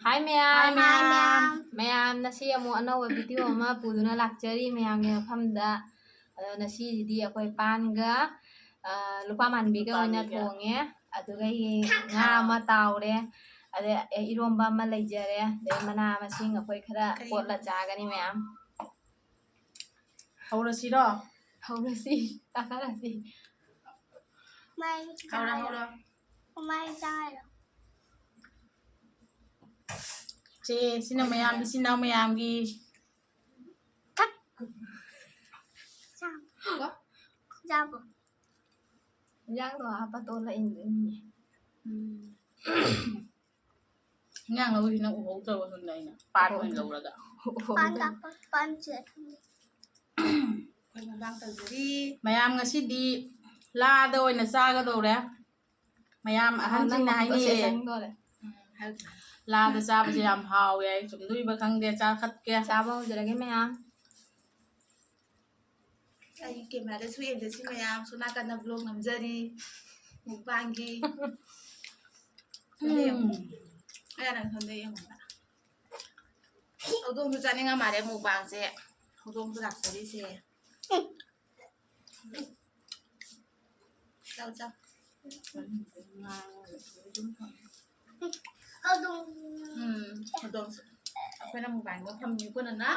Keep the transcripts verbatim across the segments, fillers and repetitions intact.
ꯍꯥꯏ ꯃꯌꯥꯝ꯫ ꯃꯌꯥꯝ꯫ ꯃꯌꯥꯝ, ꯉꯁꯤ ꯑꯃꯨꯛ ꯑꯅꯧꯕ ꯚꯤꯗꯤꯑꯣ ꯑꯃ ꯄꯨꯗꯨꯅ ꯂꯥꯛꯆꯔꯤ ꯃꯌꯥꯝꯒꯤ ꯃꯐꯝꯗ꯫ ꯑꯗꯣ ꯉꯁꯤꯁꯤꯗꯤ ꯑꯩꯈꯣꯏ ꯄꯥꯟꯒ, ꯑ, ꯂꯨꯄꯥ ꯃꯥꯟꯕꯤꯒ ꯑꯣꯏꯅ ꯊꯣꯡꯉꯦ꯫ ꯑꯗꯨꯒ ꯌꯦꯟ, ꯉꯥ ꯑꯃ ꯇꯥꯎꯔꯦ꯫ ꯑꯗꯩ, ꯑꯦ, ꯏꯔꯣꯝꯕ ꯑꯃ ꯂꯩꯖꯔꯦ꯫ ꯑꯗꯩ ꯃꯅꯥ ꯃꯁꯤꯡ ꯑꯩꯈꯣꯏ ꯈꯔ ꯀꯣꯠꯂ ꯆꯥꯒꯅꯤ ꯃꯌꯥꯝ꯫ ꯍꯧꯔꯁꯤꯔꯣ? ꯍꯧꯔꯁꯤ, ꯆꯥꯊꯔꯁꯤ꯫ ꯃꯥꯏ ꯍꯧꯔꯣ, ꯆꯥꯔꯣ꯫ ꯍꯧꯔꯣ꯫ ꯃꯥꯏ ꯆꯥꯔꯣ꯫ ꯁꯦ, ꯁꯤꯅ ꯃꯌꯥꯝ, ꯏꯆꯤꯟ ꯏꯅꯥꯎ ꯃꯌꯥꯝꯒꯤ꯫ ꯆꯥꯕ꯫ ꯆꯥꯕ꯫ ꯏꯟꯖꯥꯡꯗꯣ ꯍꯥꯞꯄ ꯇꯣꯠꯂ ꯏꯟꯗꯣꯏꯅꯤꯅꯦ꯫ ꯎꯝ꯫ ꯏꯟꯖꯥꯡ ꯂꯧꯔꯤꯁꯤꯅ ꯎꯍꯧꯗ꯭ꯔꯕ ꯈꯪꯗꯦ ꯑꯩꯅ꯫ ꯄꯥꯟ ꯑꯣꯏꯅ ꯂꯧꯔꯒ꯫ ꯎꯍꯧꯗ꯭ꯔꯦ꯫ ꯄꯥꯟ ꯀꯥꯞꯄ, ꯄꯥꯟ ꯆꯦ꯫ ꯑꯩꯈꯣꯏ ꯃꯨꯛꯕꯥꯡ ꯇꯧꯖꯔꯤ꯫ ꯃꯌꯥꯝ ꯉꯁꯤꯗꯤ ꯂꯥꯗ ꯑꯣꯏꯅ ꯆꯥꯒꯗꯧꯔꯦ꯫ ꯃꯌꯥꯝ ꯑꯍꯟꯁꯤꯡꯅ ꯍꯥꯏꯅꯩꯌꯦ꯫ ꯎꯝ, ꯍꯥꯏꯌꯨ꯫ ꯂꯥꯗ ꯆꯥꯕꯁꯦ ꯌꯥꯝ ꯍꯥꯎꯋꯦ ꯍꯥꯏ꯫ ꯆꯨꯝꯗꯣꯔꯤꯕ ꯈꯪꯗꯦ꯫ ꯆꯥ ꯈꯠꯀꯦ꯫ ꯆꯥꯕ ꯍꯧꯖꯔꯒꯦ ꯃꯌꯥꯝ꯫ ꯑꯩ ꯀꯦꯃꯦꯔꯥꯗꯁꯨ ꯌꯦꯡꯖꯁꯤ ꯃꯌꯥꯝ꯫ ꯁꯣꯝ ꯅꯥꯀꯟꯗ ꯕ꯭ꯂꯣꯛ ꯅꯝꯖꯔꯤ꯫ ꯃꯨꯛꯕꯥꯡꯒꯤ꯫ ꯎꯝ꯫ ꯑꯩ ꯅꯪ ꯁꯣꯝꯗ ꯌꯦꯡꯉꯣꯕ꯫ ꯍꯧꯗꯣꯡꯁꯨ ꯆꯥꯅꯤꯡꯉ ꯃꯥꯜꯂꯦ ꯃꯨꯛꯕꯥꯡꯁꯦ꯫ ꯍꯧꯗꯣꯡꯁꯨ ꯂꯥꯛꯆꯔꯤꯁꯦ꯫ ꯆꯥꯎ, ꯆꯥꯎ꯫ ꯍꯧꯗꯣꯡ꯫ ꯎꯝ, ꯍꯧꯗꯣꯡꯁꯨ꯫ ꯑꯩꯈꯣꯏꯅ ꯃꯨꯛꯕꯥꯡꯗꯣ ꯐꯝꯃꯤ ꯀꯣꯟꯅꯅ꯫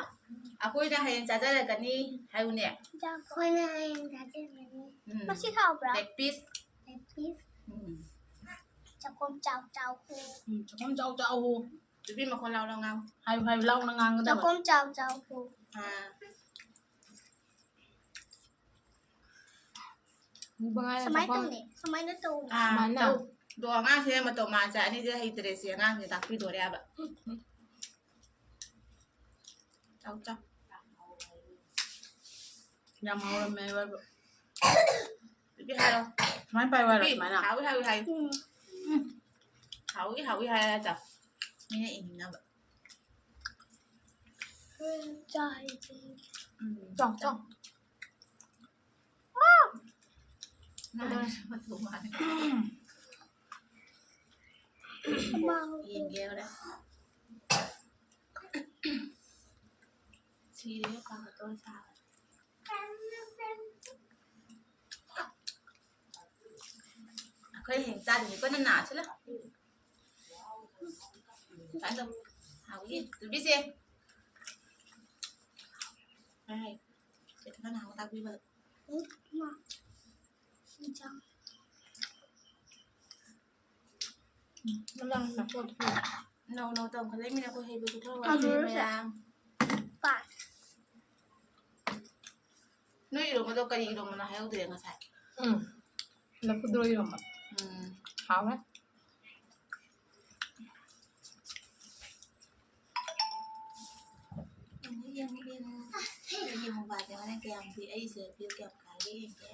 ꯑꯩꯈꯣꯏꯅ ꯍꯌꯦꯡ ꯆꯥꯖꯔꯛꯀꯅꯤ ꯍꯥꯏꯌꯨꯅꯦ꯫ ꯑꯩꯈꯣꯏꯅ ꯍꯌꯦꯡ ꯆꯥꯖꯔꯛꯀꯅꯤ꯫ ꯎꯝ꯫ ꯃꯁꯤ ꯍꯥꯎꯕ꯭ꯔꯥ? Leg piece꯫ Leg piece꯫ ꯎꯝ꯫ ꯆꯥꯛꯈꯣꯝ ꯆꯥꯎ ꯆꯥꯎ ꯍꯨ꯫ ꯎꯝ, ꯆꯥꯛꯈꯣꯝ ꯆꯥꯎ ꯆꯥꯎ ꯍꯨ꯫ ꯅꯨꯄꯤ ꯃꯈꯣꯟ ꯂꯥꯎꯅ ꯉꯥꯡꯉꯨ꯫ ꯍꯥꯏꯌꯨ, ꯍꯥꯏꯌꯨ, ꯂꯥꯎꯅ ꯉꯥꯡꯒꯗꯕ꯫ ꯆꯥꯛꯈꯣꯝ ꯆꯥꯎ ꯆꯥꯎ ꯍꯨ꯫ ꯑꯥ꯫ ꯃꯨꯛꯕꯥꯡ ꯍꯥꯏꯔ ꯁꯨꯃꯥꯏꯅ ꯆꯥꯛꯈꯣꯝ ꯇꯧꯅꯦ, ꯁꯨꯃꯥꯏꯅ ꯇꯧꯅꯦ꯫ ꯑꯥ, ꯁꯨꯃꯥꯏꯅ꯫ ꯇꯧ꯫ ꯑꯗꯣ ꯑꯉꯥꯡꯁꯦ ꯃꯇꯧ ꯃꯥꯟ ꯆꯠ ꯑꯅꯤꯁꯦ ꯍꯩꯇ꯭ꯔꯦ ꯁꯤ ꯑꯉꯥꯡꯁꯦ ꯇꯥꯛꯄꯤꯗꯣꯔꯦ ꯍꯥꯏꯕ꯫ ꯆꯥꯎ, ꯆꯥꯎ꯫ ꯌꯥꯝ ꯍꯥꯎꯔꯝꯃꯦ ꯍꯥꯏꯕ꯫ ꯕꯤꯕꯤ ꯍꯥꯏꯔꯣ꯫ ꯁꯨꯃꯥꯏꯅ ꯄꯥꯏꯌꯨ ꯍꯥꯏꯔꯣ, ꯕꯤꯕꯤ, ꯁꯨꯃꯥꯏꯅ꯫ ꯍꯥꯎꯏ, ꯍꯥꯎꯏ, ꯍꯥꯏꯌꯨ꯫ ꯎꯝ꯫ ꯍꯥꯎꯏ, ꯍꯥꯎꯏ ꯍꯥꯏꯔ ꯆꯥꯎ꯫ ꯃꯤꯅ ꯏꯅꯤꯡꯅꯕ꯫ ꯎꯝ, ꯆꯥꯏ꯫ ꯎꯝ꯫ ꯆꯥꯎ, ꯆꯥꯎ꯫ ꯉꯥꯏ, ꯃꯇꯨ ꯃꯥꯜꯂꯦ꯫ ꯌꯦꯡꯒꯦ ꯍꯣꯔꯦꯟ꯫ ꯁꯤꯔꯦ ꯀꯥꯡꯒ ꯇꯧꯔ ꯆꯥꯕ꯫ ꯑꯩꯈꯣꯏ ꯍꯌꯦꯡ ꯆꯥꯗꯣꯏꯅꯤꯀꯣ ꯅꯪꯅ꯫ ꯁꯤꯂ꯫ ꯆꯥꯗꯣ꯫ ꯍꯥꯎꯏ꯫ ꯇꯨꯕꯤꯁꯦ꯫ ꯍꯥꯏ꯫ ꯆꯦ ꯊꯣꯏꯅ ꯅꯍꯥꯟ ꯇꯥꯛꯄꯤꯕꯗꯣ꯫ ꯅꯧ ꯅꯧ ꯇꯧꯈꯠꯂꯛꯏꯃꯤꯅ ꯑꯩꯈꯣꯏ ꯍꯩꯕ ꯈꯨꯊꯧ ꯋꯥꯁꯦ ꯃꯌꯥꯝ꯫ ꯅꯣꯏ ꯏꯔꯣꯝꯕꯗꯣ ꯀꯔꯤ ꯏꯔꯣꯝꯕꯅꯣ ꯍꯥꯏꯍꯧꯗ꯭ꯔꯦ ꯉꯁꯥꯏ꯫ ꯎꯝ꯫ ꯂꯐꯨꯗ꯭ꯔꯣ ꯏꯔꯣꯝꯕ꯫ ꯎꯝ꯫ ꯍꯥꯎꯋꯦ꯫ ꯌꯦꯡꯉꯨ, ꯌꯦꯡꯉꯨ, ꯌꯦꯡꯉꯨ꯫ ꯑꯩꯒꯤ ꯃꯣꯕꯥꯏꯜꯁꯦ ꯍꯣꯔꯦꯟ ꯀꯌꯥꯝ ꯄꯤ-, ꯑꯩꯁꯦ ꯕꯤꯜ ꯀꯌꯥꯝ ꯀꯥꯏꯒꯦ ꯌꯦꯡꯒꯦ꯫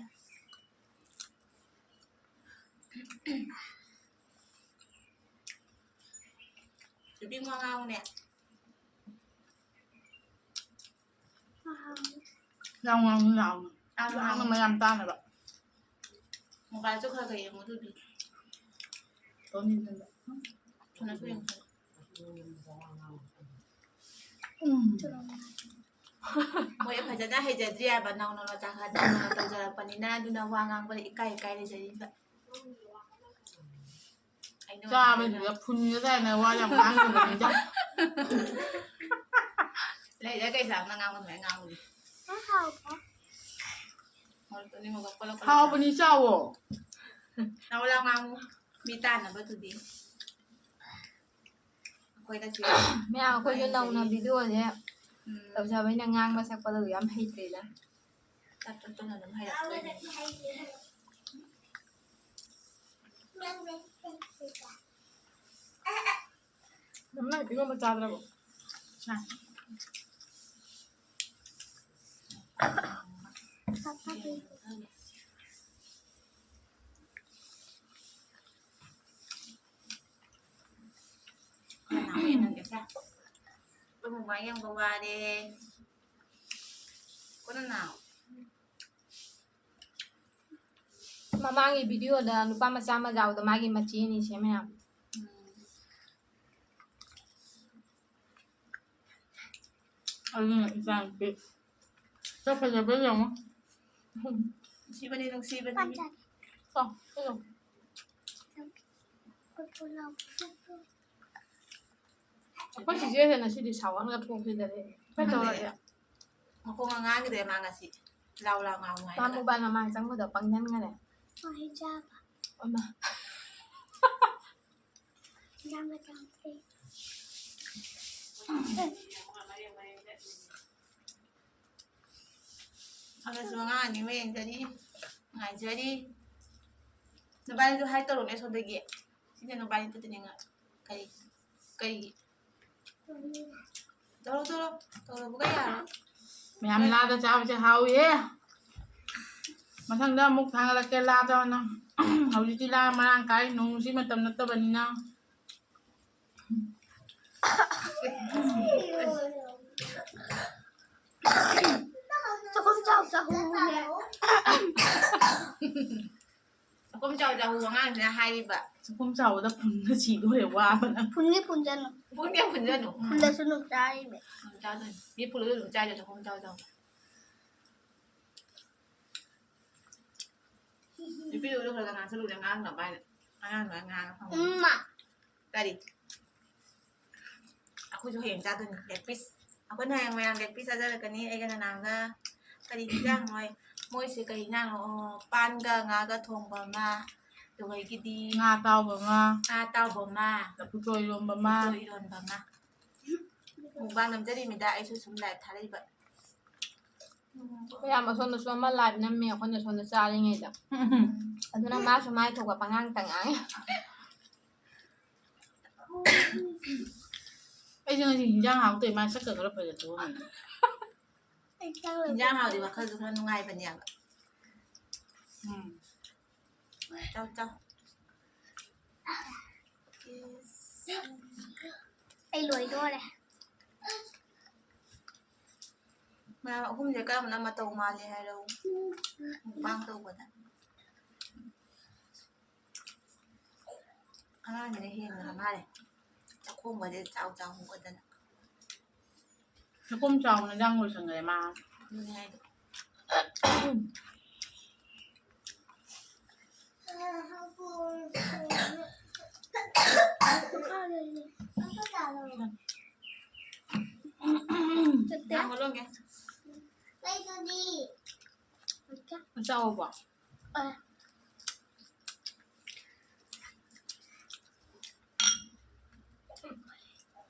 ꯅꯨꯄꯤ ꯋꯥ ꯉꯥꯡꯉꯨꯅꯦ꯫ ꯌꯥꯝ ꯉꯥꯡꯉꯨ, ꯌꯥꯝ꯫ ꯌꯥꯝ ꯉꯥꯡꯉꯨ꯫ ꯂꯥꯡꯅ ꯃꯌꯥꯝ ꯇꯥꯅꯕ꯫ ꯃꯣꯕꯥꯏꯜꯁꯨ ꯈꯔ ꯈꯔ ꯌꯦꯡꯉꯨ ꯑꯗꯨꯗꯤ꯫ ꯇꯣꯅꯤꯗꯅ꯫ ꯊꯨꯅ ꯊꯨꯅ ꯌꯦꯡꯉꯨ꯫ ꯎꯝ꯫ ꯃꯣꯏ ꯐꯖꯅ ꯍꯩꯖꯗ꯭ꯔꯤ ꯍꯥꯏꯕ, ꯅꯧꯅ ꯃꯆꯥ ꯈꯔ ꯅꯧꯅ ꯇꯧꯖꯔꯛꯄꯅꯤꯅ, ꯑꯗꯨꯅ ꯋꯥ ꯉꯥꯡꯕꯗ ꯏꯀꯥꯏ ꯏꯀꯥꯏ ꯂꯩꯖꯔꯤꯕ꯫ ꯑꯩꯅ ꯆꯥꯕꯁꯤꯗ ꯐꯨꯟꯒꯗꯥꯏꯅ ꯋꯥ ꯌꯥꯝ ꯉꯥꯡꯗꯕꯅꯤꯗ꯫ ꯂꯩꯔ ꯀꯩ ꯆꯥꯕꯅ ꯉꯥꯡꯕ ꯑꯗꯨꯃꯥꯏꯅ ꯉꯥꯡꯕꯗꯤ? ꯃꯔꯛꯇꯅꯤ ꯃꯣꯔꯣꯛ ꯀꯣꯠꯂ ꯀꯣꯠꯂ ꯍꯥꯎꯕꯅꯤ, ꯆꯥꯎꯋꯣ꯫ ꯆꯥꯎ ꯂꯥꯎ ꯉꯥꯡꯉꯨ꯫ ꯃꯤ ꯇꯥꯅꯕꯗꯨꯗꯤ꯫ ꯑꯩꯈꯣꯏꯗ ꯆꯦ ꯃꯌꯥꯝ ꯑꯩꯈꯣꯏꯁꯨ ꯅꯧꯅ ꯍꯥꯏꯖꯔꯤ꯫ ꯚꯤꯗꯤꯑꯣꯁꯦ ꯎꯝ꯫ ꯇꯧꯖꯕꯅꯤꯅ ꯉꯥꯡꯕ ꯁꯛꯄꯗꯣ ꯌꯥꯝ ꯍꯩꯇ꯭ꯔꯦꯗ꯫ ꯇꯞ ꯇꯞ ꯇꯞꯅ ꯑꯗꯨꯝ ꯍꯩꯔꯛꯇꯣꯏꯅꯦ꯫ ꯅꯪ ꯏꯔꯣꯝꯕ ꯆꯥꯗ꯭ꯔꯕꯣ? ꯆꯥꯏ꯫ ꯀꯅꯥ ꯌꯦꯡꯉꯒꯦꯁꯦ? ꯑꯩꯈꯣꯏ ꯃꯃꯥ ꯌꯦꯡꯕ ꯋꯥꯔꯦ꯫ ꯀꯣꯟꯅ ꯅꯥꯎ꯫ ꯃꯃꯥꯡꯒꯤ ꯚꯤꯗꯤꯑꯣꯗ ꯅꯨꯄꯥ ꯃꯆꯥ ꯑꯃ ꯌꯥꯎꯕꯗꯣ, ꯃꯥꯒꯤ ꯃꯆꯦꯅꯤ ꯁꯦ ꯃꯌꯥꯝ꯫ ꯎꯝ꯫ ꯑꯗꯨꯅ ꯏꯆꯥꯅꯨꯄꯤ ꯁꯛ ꯐꯖꯕ ꯌꯦꯡꯉꯣ꯫ ꯅꯨꯡꯁꯤꯕꯅꯤ, ꯅꯨꯡꯁꯤꯕꯅꯤ꯫ ꯄꯥꯝꯖꯗꯦ꯫ ꯀꯣ, ꯁꯤ ꯌꯦꯡꯉꯣ꯫ ꯑꯩꯈꯣꯏ ꯆꯤꯆꯦꯁꯦ ꯉꯁꯤꯗꯤ ꯁꯥꯎꯍꯟꯒ ꯊꯣꯛꯈꯤꯗꯔꯦ꯫ ꯀꯩꯗꯧꯔꯒꯦ? ꯃꯈꯣꯡ ꯉꯥꯡꯈꯤꯗ꯭ꯔꯦ ꯃꯥ ꯉꯁꯤ꯫ ꯂꯥꯎ ꯂꯥꯎ ꯉꯥꯡꯉꯨ ꯃꯥ ꯍꯥꯏꯔꯒ꯫ ꯃꯣꯕꯥꯏꯜ ꯃꯃꯥꯡ ꯆꯪꯕꯗ ꯄꯪꯁꯟꯈꯔꯦ꯫ ꯍꯣꯏ, ꯆꯥꯕ꯫ ꯑꯃ꯫ ꯆꯥꯕ ꯆꯪꯗ꯭ꯔꯦ꯫ ꯑꯗꯨꯁꯨ ꯑꯉꯥꯡ ꯑꯅꯤ ꯃꯌꯦꯡꯗꯅꯤ ꯉꯥꯏꯖꯔꯤ꯫ ꯅꯨꯄꯥꯅꯤꯁꯨ ꯍꯥꯏ ꯇꯧꯔꯨꯅꯦ ꯁꯣꯝꯗꯒꯤ꯫ ꯁꯤꯅ ꯅꯨꯄꯥꯅꯤ ꯇꯠꯇꯅꯤꯡꯉ ꯀꯔꯤ ꯀꯔꯤꯒꯤ? ꯇꯧꯔꯣ, ꯇꯧꯔꯣ꯫ ꯇꯧꯔꯕꯒ ꯌꯥꯔꯣꯏ꯫ ꯃꯌꯥꯝ ꯂꯥꯗ ꯆꯥꯕꯁꯦ ꯍꯥꯎꯏꯍꯦ꯫ ꯃꯊꯪꯗ ꯑꯃꯨꯛ ꯊꯥꯡꯒꯠꯂꯛꯀꯦ ꯂꯥꯗ ꯑꯣꯏꯅ꯫ ꯍꯧꯖꯤꯛꯇꯤ ꯂꯥ ꯃꯔꯥꯡ ꯀꯥꯏ, ꯅꯣꯡꯁꯤ ꯃꯇꯝ ꯅꯠꯇꯕꯅꯤꯅ꯫ ꯆꯥꯛꯈꯨꯝ ꯆꯥꯎ ꯆꯥꯍꯧꯕꯅꯦ꯫ ꯆꯥꯛꯈꯨꯝ ꯆꯥꯎ ꯆꯥꯍꯧꯕ ꯑꯉꯥꯡꯁꯤꯅ ꯍꯥꯏꯔꯤꯕ꯫ ꯆꯥꯛꯈꯨꯝ ꯆꯥꯎꯕꯗ ꯐꯨꯟꯅ ꯁꯤꯗꯣꯔꯦ ꯋꯥꯕꯅ꯫ ꯐꯨꯟꯗꯤ ꯐꯨꯟꯖꯅꯨ꯫ ꯐꯨꯟꯗꯤ ꯐꯨꯟꯖꯅꯨ꯫ ꯐꯨꯜꯂꯁꯨ ꯑꯗꯨꯝ ꯆꯥꯔꯤꯕ꯫ ꯑꯗꯨꯝ ꯆꯥꯗꯣꯏꯅꯤ꯫ ꯃꯤ ꯐꯨꯜꯂꯁꯨ ꯑꯗꯨꯝ ꯆꯥꯏꯗꯣ ꯆꯥꯛꯈꯨꯝ ꯆꯥꯎ ꯆꯥꯎ꯫ ꯅꯨꯄꯤꯗꯨꯁꯨ ꯈꯔ ꯈꯔ ꯉꯥꯡꯁꯜꯂꯨꯅꯦ, ꯉꯥꯡꯅꯕ ꯍꯥꯏꯅ꯫ ꯑꯉꯥꯡꯗꯨꯅ ꯉꯥꯡꯉ ꯐꯪꯉꯣꯏ꯫ ꯏꯃꯥ꯫ ꯀꯔꯤ? ꯑꯩꯈꯣꯏꯁꯨ ꯍꯌꯦꯡ ꯆꯥꯗꯣꯏꯅꯤ leg piece꯫ ꯑꯩꯈꯣꯏꯅ ꯍꯌꯦꯡ ꯃꯌꯥꯝ leg piece ꯆꯥꯖꯔꯛꯀꯅꯤ, ꯑꯩꯒ ꯅꯅꯥꯎꯅ꯫ ꯀꯔꯤ ꯍꯤꯟꯖꯥꯡꯅꯣ? ꯃꯣꯏꯁꯦ ꯀꯔꯤ ꯍꯤꯟꯖꯥꯡꯅꯣ? ꯑꯣ, ꯄꯥꯟꯒ ꯉꯥꯒ ꯊꯣꯡꯕ ꯑꯃ, ꯑꯗꯨꯗꯒꯤꯗꯤ ꯉꯥ ꯑꯇꯥꯎꯕ ꯑꯃ꯫ ꯉꯥ ꯑꯇꯥꯎꯕ ꯑꯃ꯫ ꯂꯐꯨꯊ꯭ꯔꯣ ꯏꯔꯣꯝꯕ ꯑꯃ꯫ ꯂꯐꯨꯊ꯭ꯔꯣ ꯏꯔꯣꯟꯕ ꯑꯃ꯫ Mukbang ꯅꯝꯖꯔꯤꯃꯤꯗ, ꯑꯩꯁꯨ ꯁꯨꯝ live ꯊꯥꯔꯛꯏꯕ꯫ ꯃꯌꯥꯝ ꯑꯁꯣꯝꯗꯁꯨ ꯑꯃ live ꯅꯝꯃꯤ, ꯑꯩꯈꯣꯏꯅ ꯁꯣꯝꯗ ꯆꯥꯔꯤꯉꯩꯗ꯫ ꯑꯗꯨꯅ ꯃꯥꯁꯨ ꯃꯥꯏ ꯊꯣꯛꯄ ꯄꯉꯥꯡꯇ ꯉꯥꯡꯉꯦ꯫ ꯑꯩꯁꯦ ꯉꯁꯤ ꯍꯤꯟꯖꯥꯡ ꯍꯥꯎꯇꯦ, ꯃꯥꯏ ꯁꯛꯀ ꯈꯔ ꯐꯖꯊꯣꯛꯑꯝꯃꯦ꯫ ꯍꯤꯟꯖꯥꯡ ꯍꯥꯎꯗꯤ ꯋꯥꯈꯜꯁꯨ ꯈꯔ ꯅꯨꯡꯉꯥꯏꯕꯅꯦꯕ꯫ ꯎꯝ꯫ ꯆꯥꯎ, ꯆꯥꯎ꯫ ꯑꯩ ꯂꯣꯏꯗꯣꯔꯦ꯫ ꯃꯌꯥꯝ ꯑꯍꯨꯝꯁꯦ ꯀꯔꯝꯕꯅ ꯃꯇꯧ ꯃꯥꯜꯂꯤ ꯍꯥꯏꯔꯛꯎ꯫ Mukbang ꯇꯧꯕꯗ꯫ ꯑꯉꯥꯡꯁꯤꯅ ꯍꯦꯟꯕꯅ ꯃꯥꯜꯂꯦ꯫ ꯆꯥꯛꯈꯣꯝꯒꯁꯦ ꯆꯥꯎ ꯆꯥꯎ ꯍꯨꯒꯗꯅ꯫ ꯆꯥꯛꯈꯨꯝ ꯆꯥꯎꯅ ꯏꯟꯖꯥꯡ ꯂꯣꯏꯁꯟꯈ꯭ꯔꯦ ꯃꯥ꯫ ꯑꯗꯨꯅꯦ ꯍꯥꯏꯗꯣ꯫ ꯆꯠꯇꯦ꯫ ꯏꯟꯖꯥꯡ ꯂꯣꯟꯒꯦ꯫ ꯆꯥꯎꯕ꯫ ꯑ꯫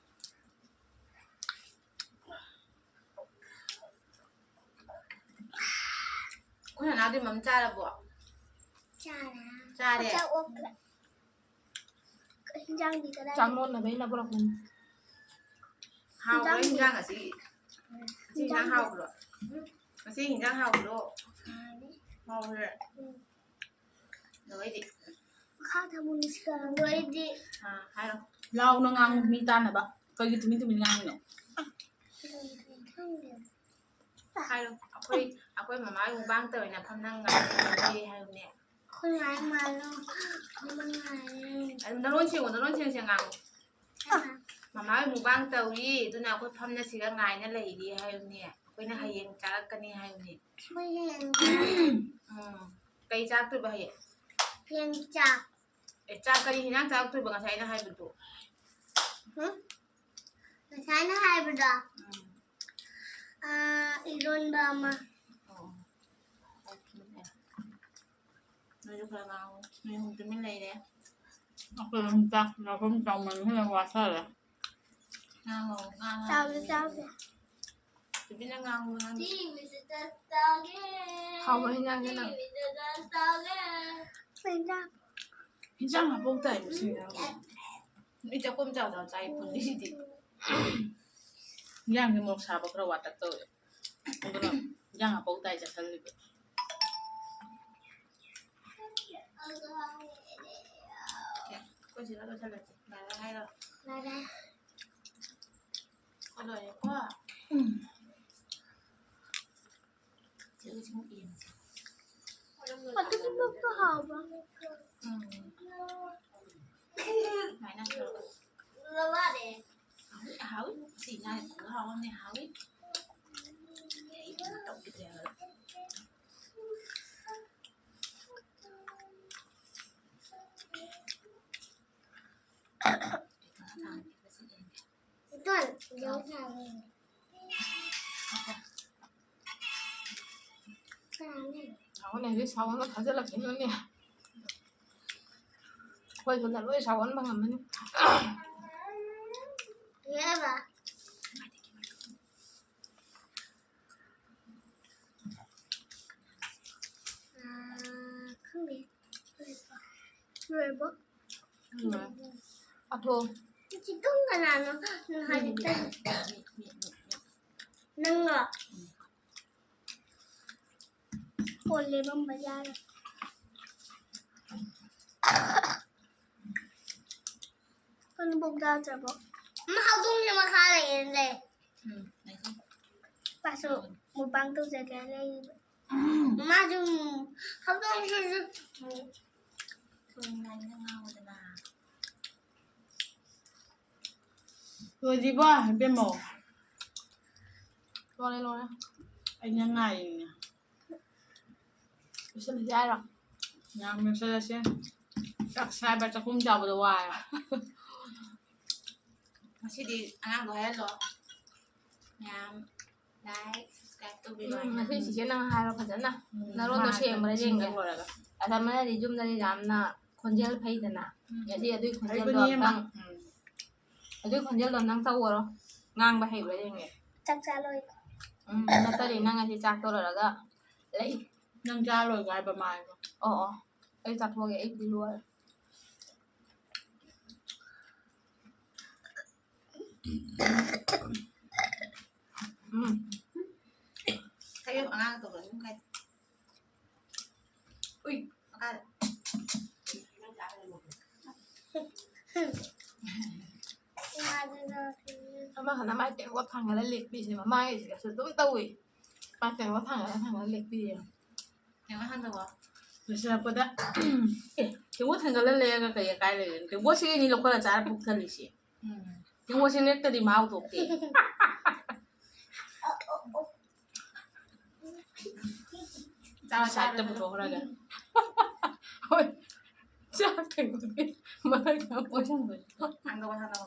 ꯑꯩꯈꯣꯏ ꯅꯅꯥꯎꯗꯤ ꯃꯝ ꯆꯥꯔꯕꯣ? ꯆꯥꯔꯦ꯫ ꯆꯥꯔꯦ? ꯆꯥꯛ ꯑꯣꯛꯈ꯭ꯔꯦ꯫ ꯍꯤꯟꯖꯥꯡꯗꯤ ꯀꯗꯥꯏ? ꯆꯥꯛ ꯂꯣꯟꯅꯕ ꯑꯩꯅ ꯄꯨꯔꯛꯄꯅꯤ꯫ ꯍꯥꯎꯕ꯭ꯔꯣ ꯍꯤꯟꯖꯥꯡꯗꯤ? ꯍꯤꯟꯖꯥꯡ ꯉꯁꯤ? ꯉꯁꯤ ꯍꯤꯟꯖꯥꯡ ꯍꯤꯟꯖꯥꯡꯗꯤ? ꯍꯥꯎꯕ꯭ꯔꯣ? ꯉꯁꯤ ꯍꯤꯟꯖꯥꯡ ꯍꯥꯎꯕ꯭ꯔꯣ? ꯍꯥꯎꯔꯦ꯫ ꯍꯥꯎꯔꯦ꯫ ꯎꯝ꯫ ꯑꯗꯨ ꯑꯩꯗꯤ ꯃꯈꯥ ꯊꯪꯕ ꯃꯤꯁꯀ ꯑꯗꯨ ꯑꯩꯗꯤ ꯑꯥ, ꯍꯥꯏꯔꯣ꯫ ꯂꯥꯎꯅ ꯉꯥꯡꯉꯨ, ꯃꯤ ꯇꯥꯅꯕ꯫ ꯀꯩꯒꯤ ꯇꯨꯃꯤꯟ ꯇꯨꯃꯤꯟ ꯉꯥꯡꯉꯤꯅꯣ? ꯈꯪꯗꯦ꯫ ꯍꯥꯏꯔꯣ꯫ ꯑꯩꯈꯣꯏ, ꯑꯩꯈꯣꯏ ꯃꯃꯥꯒꯤ ꯃꯨꯛꯕꯥꯡ ꯇꯧꯋꯦꯅ ꯐꯝꯅ ꯉꯥꯏꯔꯦ ꯍꯥꯏꯌꯨꯅꯦ꯫ ꯑꯩꯈꯣꯏ ꯃꯥꯒꯤ ꯃꯥꯜꯂꯣ꯫ ꯑꯗꯨꯝ ꯉꯥꯏꯔꯦ꯫ ꯑꯗꯨꯝ ꯅꯔꯣꯟ ꯁꯦꯡꯉꯣ, ꯅꯔꯣꯟ ꯁꯦꯡ ꯁꯦꯡ ꯉꯥꯡꯉꯣ꯫ ꯃꯃꯥ ꯍꯣꯏ ꯃꯨꯛꯕꯥꯡ ꯇꯧꯔꯤ, ꯑꯗꯨꯅ ꯑꯩꯈꯣꯏ ꯐꯝꯅ ꯁꯤꯗ ꯉꯥꯏꯅ ꯂꯩꯔꯤ ꯍꯥꯏꯌꯨꯅꯦ꯫ ꯑꯩꯈꯣꯏꯅ ꯍꯌꯦꯡ ꯆꯥꯔꯛꯀꯅꯤ ꯍꯥꯏꯌꯨꯅꯦ꯫ ꯑꯩꯈꯣꯏ ꯍꯌꯦꯡ ꯆꯥꯔꯛꯀꯅꯤ꯫ ꯎꯝ꯫ ꯀꯩ ꯆꯥꯔꯛꯇꯣꯏꯕ ꯍꯌꯦꯡ? ꯌꯦꯟ ꯆꯥꯛ꯫ ꯑꯦ, ꯆꯥꯛ ꯀꯔꯤ ꯍꯤꯟꯖꯥꯡ ꯆꯥꯔꯛꯇꯣꯏꯕ ꯉꯁꯥꯏ ꯑꯩꯅ ꯍꯥꯏꯕꯗꯣ? ꯍꯨꯝ? ꯉꯁꯥꯏꯅ ꯍꯥꯏꯕꯗꯣ? ꯎꯝ꯫ ꯑꯥ, ꯏꯔꯣꯟꯕ ꯑꯃ꯫ ꯑꯣ꯫ ꯅꯣꯏꯁꯨ ꯈꯔ ꯉꯥꯡꯉꯨ꯫ ꯅꯣꯏ ꯑꯍꯨꯝ ꯇꯨꯃꯤꯟ ꯂꯩꯔꯦ꯫ ꯑꯩꯈꯣꯏ ꯑꯍꯨꯝ ꯆꯥꯛ ꯆꯥꯐꯝ ꯆꯥꯎꯃꯟꯗꯅ ꯋꯥꯊꯔꯦ꯫ ꯉꯥꯡꯉꯣ, ꯉꯥꯡꯉꯣ꯫ ꯆꯥꯎꯁꯦ, ꯆꯥꯎꯁꯦ꯫ ꯇꯨꯃꯤꯟꯅ ꯉꯥꯡꯉꯣ, ꯉꯥꯡꯉꯣ꯫ ꯍꯥꯎꯕ ꯍꯤꯟꯖꯥꯡꯅꯦ ꯅꯪ꯫ ꯀꯩ ꯍꯤꯟꯖꯥꯡ? ꯍꯤꯟꯖꯥꯡ ꯍꯥꯞꯄꯧ ꯇꯥꯏ, ꯃꯁꯤ ꯍꯤꯟꯖꯥꯡ꯫ ꯃꯤ ꯆꯥꯛꯈꯨꯝ ꯆꯥꯎ ꯆꯥꯎ ꯆꯥꯏ ꯐꯨꯜꯂꯤꯁꯤꯗꯤ꯫ ꯍꯤꯟꯖꯥꯡꯁꯦ ꯃꯣꯔꯣꯛ ꯁꯥꯕ ꯈꯔ ꯋꯥꯠꯇꯛ ꯇꯧꯋꯦ꯫ ꯑꯗꯨꯅ ꯍꯤꯟꯖꯥꯡ ꯍꯥꯞꯄꯧ ꯇꯥꯏ ꯆꯥꯁꯜꯂꯤꯕ꯫ ꯑꯦ, ꯑꯩꯈꯣꯏ ꯁꯤꯗ ꯂꯣꯏꯁꯜꯂꯁꯤ꯫ ꯂꯥꯏꯔꯤꯛ ꯍꯥꯏꯔꯣ? ꯂꯥꯏꯔꯤꯛ꯫ ꯑꯣ, ꯂꯣꯏꯔꯦꯀꯣ? ꯎꯝ꯫ ꯆꯦ ꯂꯨꯁꯤꯃꯨꯛ ꯌꯦꯡꯉꯁꯤ꯫ ꯑꯗꯨꯒꯨꯝꯕ ꯍꯥꯎꯕ꯭ꯔꯥ? ꯎꯝ꯫ ꯁꯨꯃꯥꯏꯅ ꯇꯧꯔꯒ꯫ ꯍꯥꯎꯏ꯫ ꯁꯤ ꯉꯥ ꯈꯨꯍꯥꯎ ꯑꯃꯅꯦ, ꯍꯥꯎꯏ꯫ ꯑꯩ ꯇꯧꯈꯤꯗ꯭ꯔꯦ ꯍꯥꯏꯕ꯫ ꯁꯥꯎꯅ ꯍꯧꯖꯤꯛ ꯁꯥꯎꯅ ꯊꯥꯖꯤꯜꯂꯛꯈꯤꯅꯨꯅꯦ꯫ ꯑꯩꯈꯣꯏ ꯁꯣꯝꯗ ꯂꯣꯏ ꯁꯥꯎꯍꯟꯕ ꯉꯝꯃꯅꯤ꯫ ꯌꯥꯔꯕ? ꯎꯝ, ꯈꯪꯗꯦ꯫ ꯂꯣꯏꯔꯕꯣ? ꯎꯝ꯫ ꯑꯊꯣ꯫ ꯆꯤꯛꯀꯟ ꯀꯅꯥꯅꯣ? ꯎꯝ, ꯍꯥꯏꯗꯤ ꯃꯤ, ꯃꯤ, ꯃꯤ, ꯃꯤ, ꯃꯤ꯫ ꯅꯪꯂꯣ? ꯎꯝ꯫ ꯀꯣꯜ ꯂꯦꯝꯃꯝꯕ ꯌꯥꯔꯦ꯫ ꯀꯩꯅꯣ ꯄꯣꯛ ꯆꯥꯗ꯭ꯔꯕꯣ? ꯑꯃ ꯍꯧꯗꯣꯡꯁꯦ ꯃꯈꯥ ꯂꯩꯌꯦꯅ ꯂꯩ꯫ ꯎꯝ, ꯂꯩꯀꯣ꯫ ꯃꯥꯁꯨ ꯃꯨꯛꯕꯥꯡ ꯇꯧꯖꯒꯦ ꯂꯩꯔꯤꯕ꯫ ꯎꯝ꯫ ꯃꯥꯁꯨ ꯍꯧꯗꯣꯡꯁꯤꯁꯨ ꯊꯣꯡ ꯉꯥꯏꯅ ꯉꯥꯎꯗꯅ꯫ ꯂꯣꯏꯗ꯭ꯔꯤꯕꯣ, ꯏꯕꯦꯝꯃꯧ? ꯂꯣꯏꯔꯦ, ꯂꯣꯏꯔꯦ꯫ ꯑꯩꯅ ꯉꯥꯏꯔꯤꯅꯦ꯫ ꯂꯣꯏꯁꯤꯜꯂꯁꯤ ꯍꯥꯏꯔꯣ? ꯌꯥꯝ ꯂꯣꯏꯁꯤꯜꯂꯁꯤ꯫ ꯆꯥꯛ ꯁꯥꯏꯕ ꯆꯥꯛꯈꯨꯝ ꯆꯥꯕꯗ ꯋꯥꯔꯦ꯫ ꯉꯁꯤꯗꯤ ꯑꯉꯥꯡꯗꯣ ꯍꯥꯏꯍꯜꯂꯣ꯫ ꯃꯌꯥꯝ like, subscribe ꯇꯧꯕꯤꯔꯣ ꯎꯝ, ꯍꯥꯏꯅ꯫ ꯉꯁꯤ ꯆꯤꯆꯦ ꯅꯪ ꯍꯥꯏꯔꯣ ꯐꯖꯅ꯫ ꯎꯝ, ꯅꯔꯣꯟꯗꯣ ꯃꯥ ꯁꯦꯡꯕ꯭ꯔꯥ ꯁꯤꯡꯖꯪ ꯌꯦꯡꯒꯦ꯫ ꯂꯣꯏꯔꯒ꯫ ꯑꯁ, ꯑꯃꯅꯗꯤ ꯌꯨꯝꯗꯗꯤ ꯌꯥꯝꯅ ꯈꯣꯟꯖꯦꯜ ꯐꯩꯗꯅ꯫ ꯎꯝ꯫ ꯉꯁꯤ ꯑꯗꯨꯏ ꯈꯣꯟꯖꯦꯜꯗꯣ ꯐꯩꯕꯅꯤ ꯑꯃ꯫ ꯑꯝꯇꯪ, ꯎꯝ꯫ ꯑꯗꯨꯏ ꯈꯣꯟꯖꯦꯜꯗꯣ ꯑꯝꯇꯪ ꯇꯧꯑꯣꯔꯣ꯫ ꯉꯥꯡꯕ ꯍꯩꯕ꯭ꯔꯥ ꯌꯦꯡꯒꯦ꯫ ꯆꯥꯛ ꯆꯥ ꯂꯣꯏ꯫ ꯎꯝ, ꯅꯠꯇ꯭ꯔꯗꯤ ꯅꯪ ꯉꯁꯤ ꯆꯥꯛ ꯇꯧꯔꯒ ꯂꯩ꯫ ꯅꯪ ꯆꯥ ꯂꯣꯏꯕ ꯍꯥꯏꯕ ꯃꯥꯜꯂꯦ꯫ ꯑꯣ, ꯑꯣ꯫ ꯑꯩ ꯆꯥꯊꯣꯛꯑꯒꯦ, ꯑꯩꯗꯤ ꯂꯣꯏꯔꯦ꯫ ꯎꯝ꯫ ꯀꯩꯅꯣ ꯑꯉꯥꯡ ꯇꯧꯕ ꯑꯗꯨꯝ ꯀꯥꯏ-, ꯎꯏ, ꯃꯈꯥꯗ꯫ ꯑꯃ ꯍꯥꯟꯅ ꯃꯥꯏ ꯇꯦꯡꯀꯣꯠ ꯊꯥꯡꯒꯠꯂ ꯂꯦꯛꯄꯤꯁꯦ ꯃꯃꯥꯡꯒꯤꯁꯤꯗꯁꯨ ꯑꯗꯨꯝ ꯇꯧꯏ꯫ ꯃꯥꯏ ꯇꯦꯡꯀꯣꯠ ꯊꯥꯡꯒꯠꯂ ꯊꯥꯡꯒꯠꯂ ꯂꯦꯛꯄꯤꯌꯦ꯫ ꯇꯦꯡꯀꯣꯠ ꯊꯥꯡꯒꯠꯂꯣ꯫ ꯂꯣꯏꯁꯤꯜꯂꯛꯄꯗ, ꯑꯦ, ꯇꯦꯡꯀꯣꯠ ꯊꯥꯡꯒꯠꯂ ꯂꯦꯛꯑꯒ ꯀꯩ ꯑꯀꯥꯏ ꯂꯩꯒꯦ? ꯇꯦꯡꯀꯣꯠꯁꯤꯒꯤꯅꯤ ꯂꯧꯈꯠꯂ ꯆꯥꯔ ꯄꯨꯛ ꯊꯜꯂꯤꯁꯦ꯫ ꯎꯝ꯫ ꯅꯤꯉꯣꯜꯁꯦ ꯅꯦꯛꯇꯗꯤ ꯃꯍꯥꯎ ꯊꯣꯛꯇꯦ꯫ ꯆꯥꯔꯣ, ꯆꯥꯔꯣ, ꯁꯥꯏꯠꯇ ꯆꯥꯔꯣ꯫ ꯄꯨꯊꯣꯛꯈ꯭ꯔꯒ꯫ ꯍꯣꯏ꯫ ꯆꯥꯛ ꯊꯣꯡꯕꯒꯤ ꯃꯔꯛꯇ ꯑꯃꯨꯛ ꯊꯥꯡꯗꯧ, ꯊꯥꯡꯗꯧ, ꯊꯥꯡꯗꯧ꯫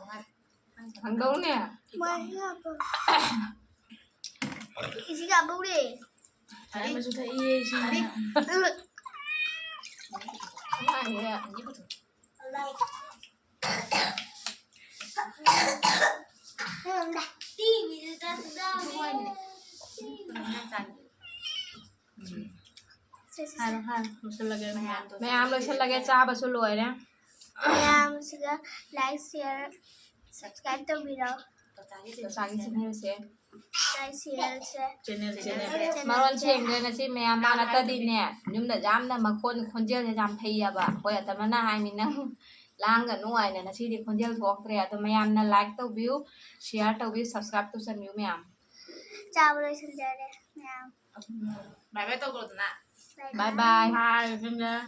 ꯊꯥꯡꯗꯧꯅꯦ꯫ ꯃꯥꯏ ꯌꯥꯕ꯫ ꯏꯁꯤꯡ ꯌꯥꯝ ꯄꯨꯔꯦ꯫ ꯑꯔꯦꯝꯕꯁꯨ ꯊꯛꯏꯌꯦ, ꯏꯁꯤꯡ꯫ ꯑꯉꯥꯡꯅꯦ꯫ ꯍꯥꯏꯔꯣ, ꯍꯥꯏꯔꯣ, ꯂꯣꯏꯁꯤꯜꯂꯒꯦ꯫ ꯃꯌꯥꯝꯗꯣ ꯃꯌꯥꯝ ꯂꯣꯏꯁꯤꯜꯂꯒꯦ, ꯆꯥꯕꯁꯨ ꯂꯣꯏꯔꯦ꯫ ꯃꯌꯥꯝꯁꯤꯒ like, share, subscribe ꯇꯧꯕꯤꯔꯣ꯫ ꯆꯥꯒꯤ ꯆꯦꯅꯦꯜꯁꯦ꯫ Like, share ꯁꯦ꯫ Channel, channel. ꯃꯔꯣꯟ ꯁꯦꯡꯗ꯭ꯔꯦ ꯉꯁꯤ ꯃꯌꯥꯝ ꯃꯥꯅ ꯇꯗꯤꯅꯦ꯫ ꯌꯨꯝꯗ ꯌꯥꯝꯅ ꯃꯈꯣꯟ ꯈꯣꯟꯖꯦꯜꯁꯦ ꯌꯥꯝ ꯐꯩꯌꯦꯕ꯫ ꯑꯩꯈꯣꯏ ꯑꯇꯃꯅ ꯍꯥꯏꯃꯤ ꯅꯪ ꯂꯥꯡꯒꯅꯨ ꯍꯥꯏꯅ ꯉꯁꯤꯗꯤ ꯈꯣꯟꯖꯦꯜ ꯊꯣꯛꯇ꯭ꯔꯦ꯫ ꯑꯗꯣ ꯃꯌꯥꯝꯅ like ꯇꯧꯕꯤꯌꯨ, share ꯇꯧꯕꯤꯌꯨ, subscribe ꯇꯧꯁꯟꯕꯤꯌꯨ ꯃꯌꯥꯝ꯫ ꯆꯥꯕ ꯂꯣꯏꯁꯤꯟꯖꯔꯦ ꯃꯌꯥꯝ꯫ Bye bye ꯇꯧꯈ꯭ꯔꯣꯗꯅ꯫ Bye bye bye. Bye, ꯂꯣꯏꯁꯤꯟꯖꯔꯦ꯫